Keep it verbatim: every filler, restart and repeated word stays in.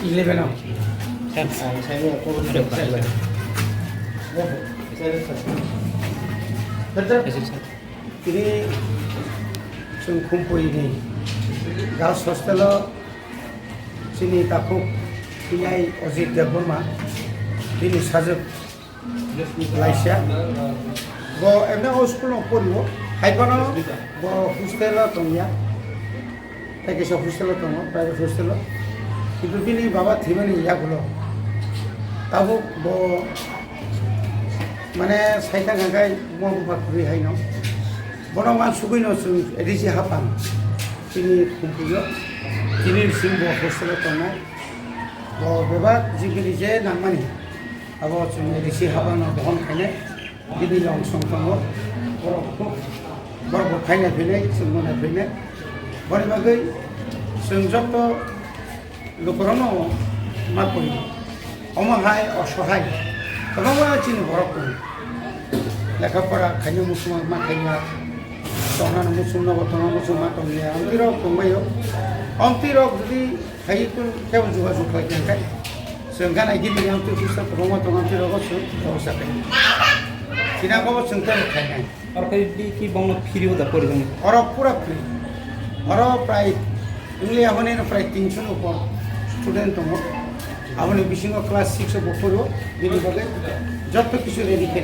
Eleven o. Tini chwng Khumpui ni girls hostel o chini takhuk thinai Ajit Debbarma bini sajwk laisa. Bo emne o school no porio, hai phano bo hostel o tongya. Tei kaisa hostel o tongo, private hostel o. Kintu bini baba thwimani yagulo tabuk bo, mane, saithang hwnkhe mo bupha kwrwi haino. Bono wansugwino chwng A D C hapang chini Khumpui o, chini bising bo hostel o tongnai. Bo bebak jibini je nangmani, abo chwng A D C hapang no bohon khainai. Bini longsong tongo, borok khub, borok bo khaina phinai, chwngno nai phinai. Boni bagwi chwng joto lukurokno ma koi. Omo hai osohai kwbangma chini borok tongo. Lekha pora khaina muchungma ma khaiya, tongnani muchung nogo tongna muchung ma tongya. Amtwi rok tongbaio. Amtwi rok jodi hai kun kebo jogajog khlai kha khe, chwng gana gini amtwi puisa kwbangma tong amtwi rogo chwng kebo sakai. China kebo chwng tei khainai. Oro khe di ki bongno free o da porijani? Oro pura free. Oro prai wngya hwnwi no prai tinso ni upor student tongo. Aboni bisingo class six o bo poro, bini bagwi jotto kisu ready khe.